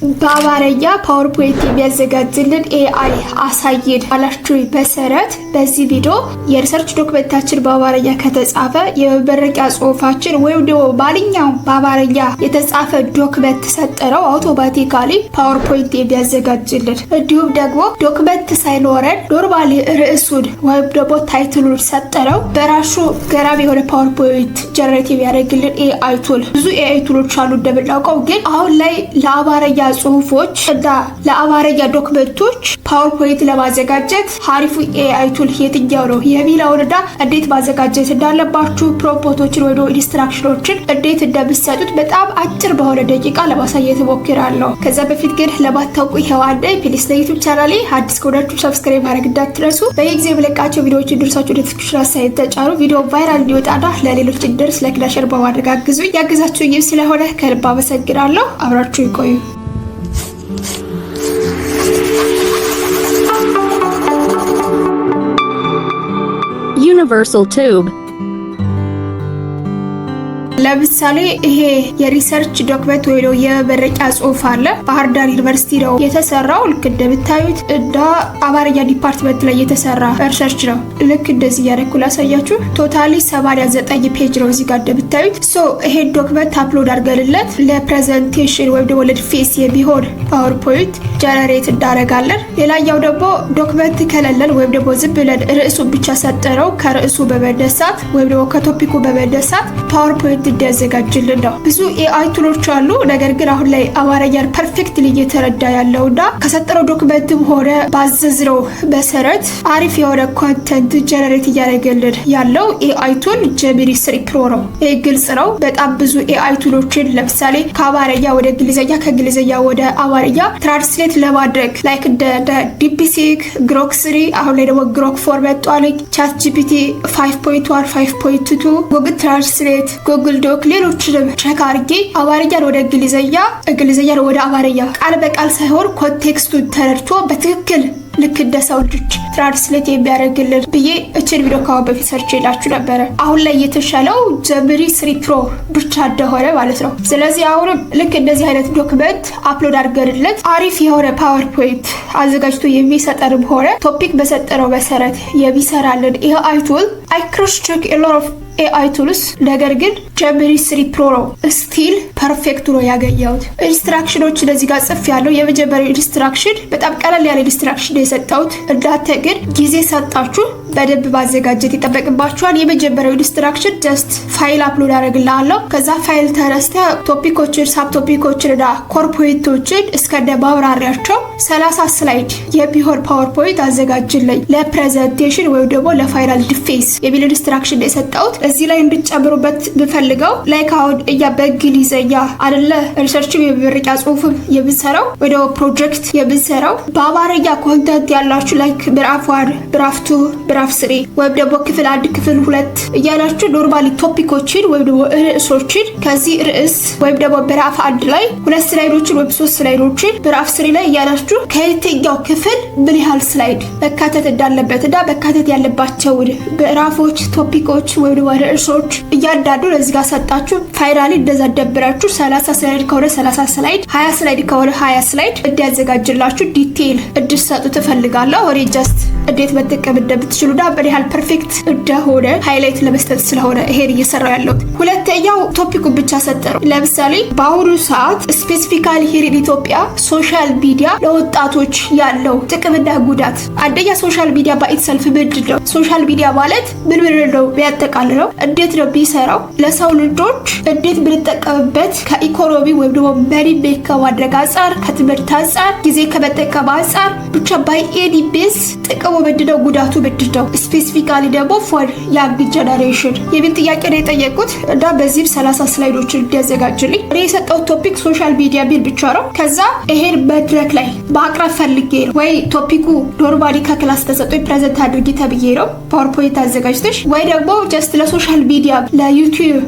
በአማርኛ PowerPoint የሚያዘጋጅልን AI አሳይን ባላችሁ መሰረት በዚህ ቪዲዮ የ research document ኣችን በአማርኛ ከተጻፈ፣ የመመረቂያ ጽሁፋችን ወይም ደግሞ ማንኛውም በአማርኛ የተጻፈ document ሰጠነው automatically PowerPoint የሚያዘጋጅልን፣ እንዲሁም ደግሞ document ሳይኖረን normally ርዕሱን ወይም ደግሞ title ኡን ሰጠነው በራሱ ገራሚ የሆነ PowerPoint generate የሚያደርግልን AI tool። ብዙ AI tool ኦች አሉ እንደምናውቀው፣ ግን አሁን ላይ ለአማርኛ ጽሁፎች እና ለአማርኛ document ኦች PowerPoint ለማዘጋጀት ሀሪፉ AI tool የትኛው ነው የሚለውንና እንዴት ማዘጋጀት እንዳለባችሁ፣ prompt ኦችን ወይ instruction ኦችን እንዴት እንደምትሰጡት በጣም አጭር በሆነ ደቂቃ ለማሳየት እሞክራለሁ። ከዛ በፊት ግን ለማታውቁ ይኸው አንዴ please ለ YouTube ቻናሌ አዲስ ከሆናችሁ subscribe ማድረግ እንዳትረሱ። በየጊዜው የምለቃቸው ቪዲዮዎች እንዲደርሳችሁ notification አሳይን ተጫኑ። ቪዲዮ viral እንዲወጣና ለሌሎች እንዲደርስ like ና share በማድረግ አግዙ። ያገዛችሁኝም ስለሆነ ከልብ አመሰግናለሁ። አብራችሁ ይቆዩ። Universal Tube. ለምሳሌ ይሄ የ research document ወይ የመመረቂያ ጽሁፍ አለ። ባህር ዳር ዩኒቨርሲቲ ነው የተሰራው። ልክ እንደምታዩት እና አማርኛ department ላይ የተሰራ research ነው። ልክ እንደዚህ እያደረኩ ላሳያችሁ። Totally 89 page ነው እዚህ ጋር እንደምታዩት። So ይሄን document upload አድርገንለት ለ presentation ወይም ደግሞ ለ defense የሚሆን PowerPoint generate እናደርጋለን። ሌላኛው ደግሞ document ከሌለን ወይም ደግሞ ዝም ብለን ርዕሱን ብቻ ሰጠነው ከርዕሱ በመነሳት ወይም ደግሞ ከ topic ኡ በመነሳት PowerPoint እንዲያዘጋጅልን ነው። ብዙ AI tool ኦች አሉ። ነገር ግን አሁን ላይ አማርኛን perfectly እየተረዳ ያለውና ከሰጠነው document ም ሆነ ባዘዝነው መሰረት አሪፍ የሆነ content generate እያደረገልን ያለው AI tool Gemini 3 Pro ነው። ይህ ግልጽ ነው። በጣም ብዙ AI tool ኦችን ለምሳሌ ከአማርኛ ወደ እንግሊዝኛ፣ ከእንግሊዝኛ ወደ አማርኛ translate ለማድረግ like እንደ DeepSeek፣ Grok 3፣ አሁን ላይ ደግሞ Grok 4 መጥቷል። ChatGPT 5.1፣ 5.2፣ Google Translate፣ Google Doc፣ ሌሎችንም check አድርጌ አማርኛን ወደ እንግሊዝኛ፣ እንግሊዝኛን ወደ አማርኛ ቃል በቃል ሳይሆን context ኡን ተረድቶ በትክክል ልክ እንደ ሰው ልጅ translate የሚያደርግልን ብዬ እችን ቪዲዮ ካሁን በፊት ሰርቼላችሁ ነበረ። አሁን ላይ የተሻለው Gemini 3 Pro ብቻ እንደሆነ ማለት ነው። ስለዚህ አሁንም ልክ እንደዚህ አይነት document upload አድርገንለት አሪፍ የሆነ PowerPoint አዘጋጅቶ የሚሰጠንም ሆነ topic በሰጠነው መሰረት የሚሰራልን AI tool፣ I cross check lot of AI tools፣ ነገር ግን Gemini 3 Pro ነው still perfect ነው ያገኘሁት። Instruction ኦች እነዚህ ጋር ጽፍ ያለው። የመጀመሪያው instruction በጣም ቀለል ያለ instruction ነው የሰጠሁት። እናንተ ግን ጊዜ ሰጣችሁ በደንብ ማዘጋጀት ይጠበቅባችኋል። የመጀመሪያው instruction just file upload አደርግልሃለሁ። ከዛ ፋይል ተነስተ topic ኦችን፣ sub topic ኦችን እና core point ኦችን እስከነ ማብራሪያቸው 30 slide የሚሆን PowerPoint አዘጋጅልኝ ለ presentation ወይም ደግሞ ለ final defense የሚል instruction የሰጠሁት። እዚህ ላይ እንድጨምሩበት ብፈልገው like አሁን እኛ በእንግሊዘኛ አደለ research ም የመመረቂያ ጽሁፍም የምንሰራው ወይ ደግሞ ፕሮጀክት የምንሰራው? በአማርኛ content ያላችሁ like ምዕራፍ 1፣ ምዕራፍ 2፣ ምዕራፍ 3 ወይም ደግሞ ክፍል 1፣ ክፍል 2 እያላችሁ normally topic ኦችን ወይም ደግሞ ርዕሶችን ከዚህ ርዕስ ወይም ደግሞ ምዕራፍ 1 ላይ ሁለት slide ኦችን ወይም ሶስት slide ኦችን፣ ምዕራፍ 3 ላይ እያላችሁ ከየትኛው ክፍል ምን ያህል slide መካተት እንዳለበት እና መካተት ያለባቸውን ምዕራፎች፣ topic ኦች ወይም ደግሞ ርዕሶች እያንዳንዱ እዚህ ጋር ሰጣችሁ finally እንደዛ ደብራችሁ 30 slide ከሆነ 30 slide፣ 20 slide ከሆነ 20 slide እንዲያዘጋጅላችሁ detail እንድሰጡ ትፈልጋለሁ። ወሬ just እንዴት መጠቀም እንደምትችሉና ምን ያህል perfect እንደሆነ highlight ለመስጠት ስለሆነ ይሄን እየሰራው ያለሁት። ሁለተኛው topic ኡን ብቻ ሰጠ ነው። ለምሳሌ በአሁኑ ሰዓት specifically here in ኢትዮጵያ social media ለወጣቶች ያለው ጥቅምና ጉዳት። አንደኛ social media by itself ምንድን ነው? Social media ማለት ምን ምን ነው የሚያጠቃልለው? እንዴት ነው የሚሰራው? ለሰው ልጆች እንዴት ብንጠቀምበት ከኢኮኖሚ ወይም ደግሞ money make ከማድረግ አንጻር፣ ከትምህርት አንጻር፣ ጊዜ ከመጠቀም አንጻር፣ ብቻ by any base ጥቅሙ ምንድነው? ጉዳቱ ምንድነው? Specifically ደግሞ for young generation የሚል ጥያቄ ነው የጠየቁት እና በዚህም 30 slide ኦችን እንዲያዘጋጅልኝ እኔ የሰጠው topic social media ሚል ብቻ ነው። ከዛ ይሄን መድረክ ላይ ማቅረብ ፈልጌ ነው ወይ topic ኡ normally ከ class ተሰጥቶኝ present አድርጊ ተብዬ ነው PowerPoint አዘጋጅተሽ፣ ወይ ደግሞ just ለ social media ለ YouTube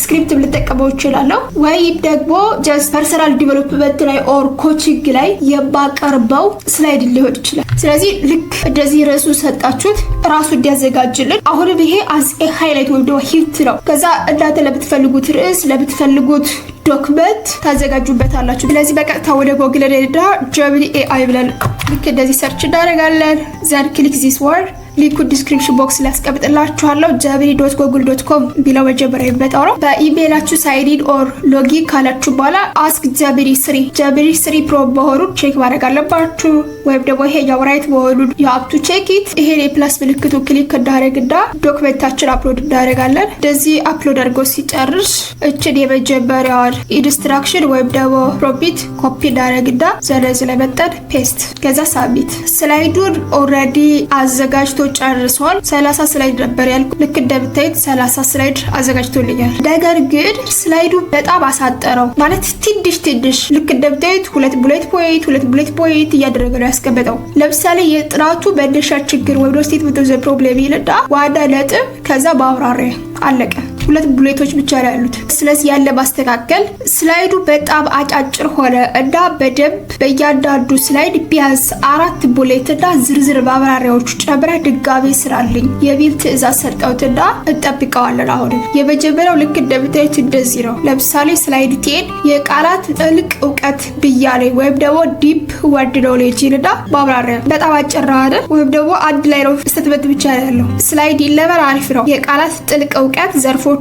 script ልጠቀመው እችላለሁ፣ ወይም ደግሞ just personal development ላይ or coaching ላይ የማቀርበው slide ሊሆን ይችላል። ስለዚህ ልክ እንደዚህ ርዕሱ ሰጣችሁት ራሱ እንዲያዘጋጅልን። አሁንም ይሄ as a highlight ወይም ደግሞ hint ነው። ከዛ እናንተ ለምትፈልጉት ርዕስ ለምትፈልጉት Document ታዘጋጁበታላችሁ። ስለዚህ በቀጥታ ወደ ጎግል ሄዳ Gemini AI ብለን ልክ እንደዚህ search እናደርጋለን። Then click this word፣ link ኡ description box ላይ አስቀምጥላችኋለሁ። gemini.google.com ቢለው መጀመሪያ የሚመጣው ነው። በኢሜይላችሁ sign in or login ካላችሁ በኋላ ask Gemini 3፣ Gemini 3 Pro መሆኑን check ማድረግ አለባችሁ። ወይም ደግሞ ይሄኛው right መሆኑን you have to check it። ይሄን የ plus ምልክቱ click እንዳደረግና document ኣችን upload እናደርጋለን። እንደዚህ upload አድርጎ ሲጨርስ እችን የመጀመሪያዋን instruction ወይም ደግሞ prompt copy እናደርግና ዘነዝ ላይ መጠን paste፣ ከዛ submit። Slide ኡን already አዘጋጅቶ ጨርሷል። 30 slide ነበር ያልኩ። ልክ እንደምታዩት 30 slide አዘጋጅቶልኛል። ነገር ግን slide ኡ በጣም አሳጠረው፣ ማለት ትንሽ ትንሽ፣ ልክ እንደምታዩት ሁለት bullet point፣ ሁለት bullet point እያደረገ ነው ያስቀመጠው። ለምሳሌ የጥናቱ መነሻ ችግር ወይም statement of the problem ይልና ዋና ነጥብ፣ ከዛ ማብራሪያ፣ አለቀ። ሁለት bullet ኦች ብቻ ነው ያሉት። ስለዚህ ያለ ማስተካከል slide ኡ በጣም አጫጭር ሆነ እና በደንብ በእያንዳንዱ slide ቢያንስ አራት bullet እና ዝርዝር ማብራሪያዎቹ ጨምረህ ድጋሜ ስራልኝ የሚል ትዕዛዝ ሰጠውትና እንጠብቀዋለን። አሁንም የመጀመሪያው ልክ እንደምታዩት እንደዚህ ነው። ለምሳሌ slide 10 የቃላት ጥልቅ እውቀት ብያኔ ወይም ደግሞ deep word knowledge ይልና ማብራሪያ፣ በጣም አጭር ነው አይደል? ወይም ደግሞ አንድ ላይ ነው፣ statement ብቻ ነው ያለው። Slide 11 አሪፍ ነው። የቃላት ጥልቅ እውቀት ዘርፎችና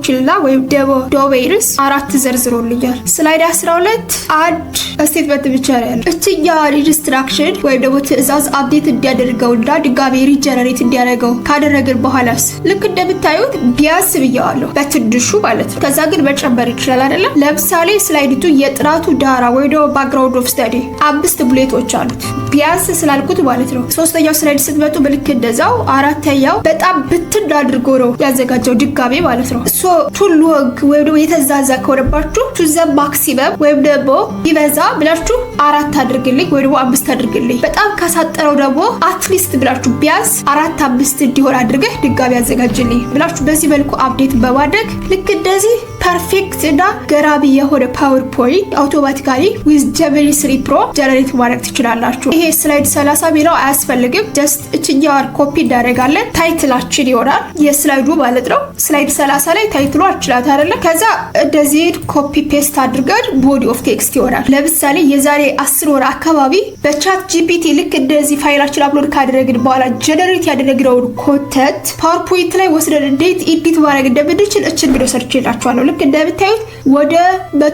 ወይም ደግሞ domains አራት ዘርዝሮልኛል። Slide 12 አንድ statement ብቻ ነው ያለው። እችኛዋ instruction ወይም ደግሞ ትዕዛዝ update እንዲያደርገውና ድጋሜ regenerate እንዲያደርገው ካደረግን በኋላስ ልክ እንደምታዩት ቢያንስ ብየዋለሁ በትንሹ ማለት ነው። ከዛ ግን መጨመር ይችላል አይደለም። ለምሳሌ slide 2 የጥናቱ ዳራ ወይ ደግሞ background of study አምስት bullet ኦች አሉት፣ ቢያንስ ስላልኩት ማለት ነው። ሶስተኛው slide ስትመጡ ልክ እንደዛው፣ አራተኛው በጣም ብትን አድርጎ ነው ያዘጋጀው ድጋሜ ማለት ነው። So too long ወይም ደግሞ የተዛዛ ከሆነባችሁ to the maximum ወይም ደግሞ ይበዛ ብላችሁ አራት አድርግልኝ ወይ ደግሞ አምስት አድርግልኝ። በጣም ካሳጠረው ደግሞ at least ብላችሁ ቢያንስ አራት አምስት እንዲሆን አድርገህ ድጋሚ ያዘጋጅልኝ ብላችሁ በዚህ መልኩ update በማድረግ ልክ እንደዚህ perfect እና ገራሚ የሆነ PowerPoint automatically with Gemini 3 Pro generate ማድረግ ትችላላችሁ። ይሄ slide 30 ሚለው አያስፈልግም። Just እችኛዋን ኮፒ እናደርጋለን። Title ኣችን ይሆናል የ slide ኡ ማለት ነው። Slide 30 ላይ title ኡ አችላት አይደለ? ከዛ እንደዚህ copy paste አድርገን body of text ይሆናል። ለምሳሌ የዛሬ 10 ወር አካባቢ በ ChatGPT ልክ እንደዚህ file ኣችን upload ካደረግን በኋላ generate ያደረግነውን content PowerPoint ላይ ወስደን እንዴት edit ማድረግ እንደምንችል እችን ቪዲዮ ሰርቼላችኋለሁ። ልክ እንደምታዩት ወደ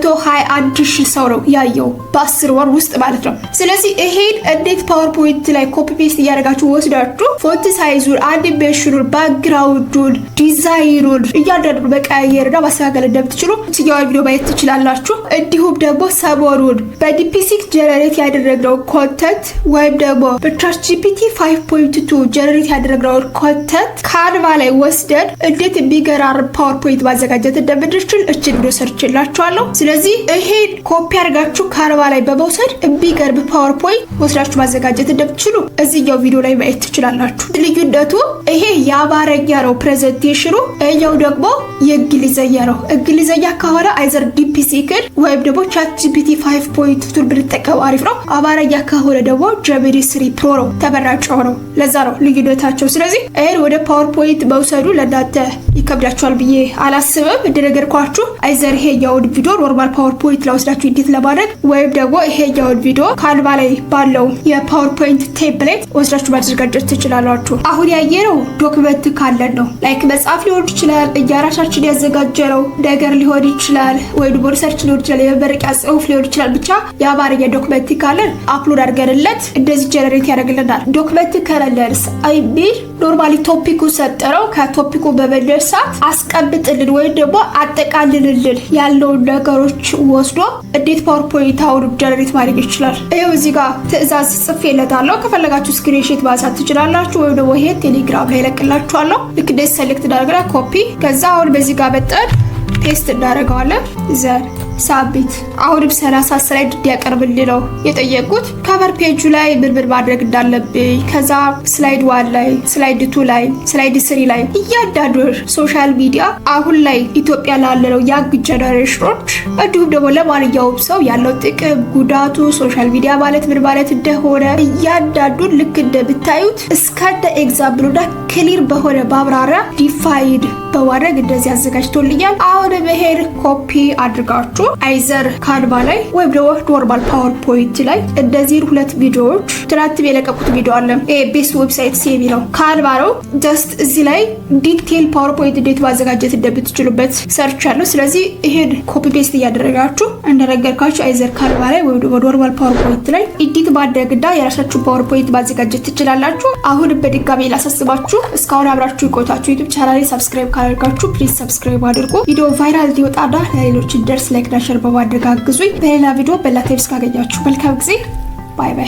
121,000 ሰው ነው ያየው በ10 ወር ውስጥ ማለት ነው። ስለዚህ ይሄን እንዴት PowerPoint ላይ copy paste እያደረጋችሁ ወስዳችሁ font size ኡን፣ animation ኡን፣ background ኡን፣ ዲዛይኑን እያንዳንዱ መቀያየርና ማስተካከል እንደምትችሉ እችኛዋን ቪዲዮ ማየት ትችላላችሁ። እንዲሁም ደግሞ ሰሞኑን በ DeepSeek generate ያደረግነው content ወይም ደግሞ በ ChatGPT 5.2 generate ያደረግነውን content Canva ላይ ወስደን እንዴት የሚገራርም PowerPoint ማዘጋጀት እንደምንችል እችን ቪዲዮ ሰርቼላችኋለሁ። ስለዚህ ይሄን ኮፒ አድርጋችሁ Canva ላይ በመውሰድ የሚገርም PowerPoint ወስዳችሁ ማዘጋጀት እንደምትችሉ እዚህኛው ቪዲዮ ላይ ማየት ትችላላችሁ። ልዩነቱ ይሄ የአማርኛ ነው presentation ኡ፣ ይሄኛው ደግሞ የእንግሊዘኛ ነው። እንግሊዘኛ ከሆነ either DeepSeek ን ወይም ደግሞ ChatGPT 5.2 ብንጠቀም አሪፍ ነው። አማርኛ ከሆነ ደግሞ Gemini 3 Pro ነው ተመራጭ ነው። ለዛ ነው ልዩነታቸው። ስለዚህ ይሄን ወደ PowerPoint መውሰዱ ለእናንተ ይከብዳችኋል ብዬ አላስብም። እንደነገርኳችሁ either ይሄኛውን ቪዲዮ normal PowerPoint ላይ ወስዳችሁ edit ለማድረግ ወይም ደግሞ ይሄኛውን ቪዲዮ Canva ላይ ባለው የ PowerPoint template ወስዳችሁ ማዘጋጀት ትችላላችሁ። አሁን ያየነው document ካለን ነው። Like መጽሐፍ ሊሆን ይችላል፣ እኛ ራሳችን ያዘጋጀነው ነገር ሊሆን ይችላል፣ ወይም ደግሞ research ሊሆን ይችላል፣ የመመረቂያ ጽሁፍ ሊሆን ይችላል። ብቻ የአማርኛ document ካለን upload አድርገንለት እንደዚህ generate ያደርግልናል። Document ከሌለንስ? I mean normally topic ኡ ሰጠነው፣ ከ topic ኡ በመነሳት አስቀምጥልን ወይም ደግሞ አጠቃልልልን ያለውን ነገሮች ወስዶ እንዴት PowerPoint አሁን generate ማድረግ ይችላል? ይኸው እዚህ ጋር ትዕዛዝ ጽፌለታለሁ። ከፈለጋችሁ screenshot ማንሳት ትችላላችሁ፣ ወይም ደግሞ ይሄ ቴሌግራም ላይ እለቅላችኋለሁ። ልክ እንደዚህ select እናደርግና ኮፒ፣ ከዛ አሁን በዚህ ጋር መጠን paste እናደርገዋለን፣ then submit። አሁንም 30 slide እንዲያቀርብልኝ ነው የጠየቁት። Cover page ኡ ላይ ምን ምን ማድረግ እንዳለብኝ፣ ከዛ slide 1 ላይ፣ slide 2 ላይ፣ slide 3 ላይ እያንዳንዱ social media አሁን ላይ ኢትዮጵያ ላለነው young generation ኦች እንዲሁም ደግሞ ለማንኛውም ሰው ያለው ጥቅም፣ ጉዳቱ፣ social media ማለት ምን ማለት እንደሆነ እያንዳንዱን ልክ እንደምታዩት እስከነ example ኡና clear በሆነ ማብራሪያ defined በማድረግ እንደዚህ አዘጋጅቶልኛል። አሁን መሄድ ኮፒ አድርጋችሁ Either Canva ላይ ወይም ደግሞ normal PowerPoint ላይ እነዚህን ሁለት ቪዲዮዎች፣ ትናንት የለቀቁት ቪዲዮ አለ፣ best website የሚለው Canva ነው። Just እዚህ ላይ detail PowerPoint እንዴት ማዘጋጀት እንደምትችሉበት ሰርቻለሁ። ስለዚህ ይሄን copy paste እያደረጋችሁ እንደነገርኳችሁ either Canva ላይ ወይም ደግሞ normal PowerPoint ላይ edit ማድረግና የራሳችሁ PowerPoint ማዘጋጀት ትችላላችሁ። አሁንም በድጋሚ ላሳስባችሁ፣ እስካሁን አብራችሁ የቆያችሁ YouTube ቻናሌ subscribe ካላደረጋችሁ please subscribe አድርጉ። ቪዲዮ viral እንዲወጣና ለሌሎች እንዲደርስ like ና share በማድረግ አግዙኝ። በሌላ ቪዲዮ በሌላ time እስካገኛችሁ መልካም ጊዜ። Bye bye።